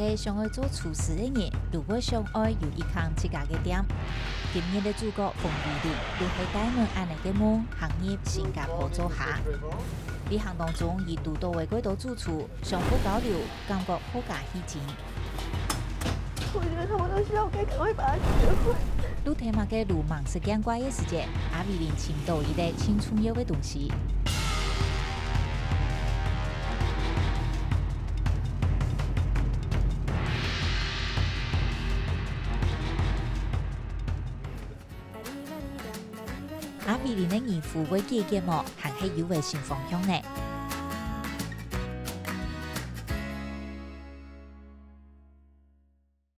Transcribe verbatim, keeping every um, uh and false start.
係想愛做廚師个人，都會想愛有一間自家个店。今日个主角馮怡玲，就係帶等恁呢个夢，行入新加坡做客。旅行當中，佢堵到个幾多主廚，相互交流，感覺好加起勁。我覺得他們都需要，我可以趕快把它學會。路頭嘛个路忙食見怪个時節，阿偉玲尋到一個盡重要个東西。阿偉玲个耳蝮會解結無，還係有個新方向呢？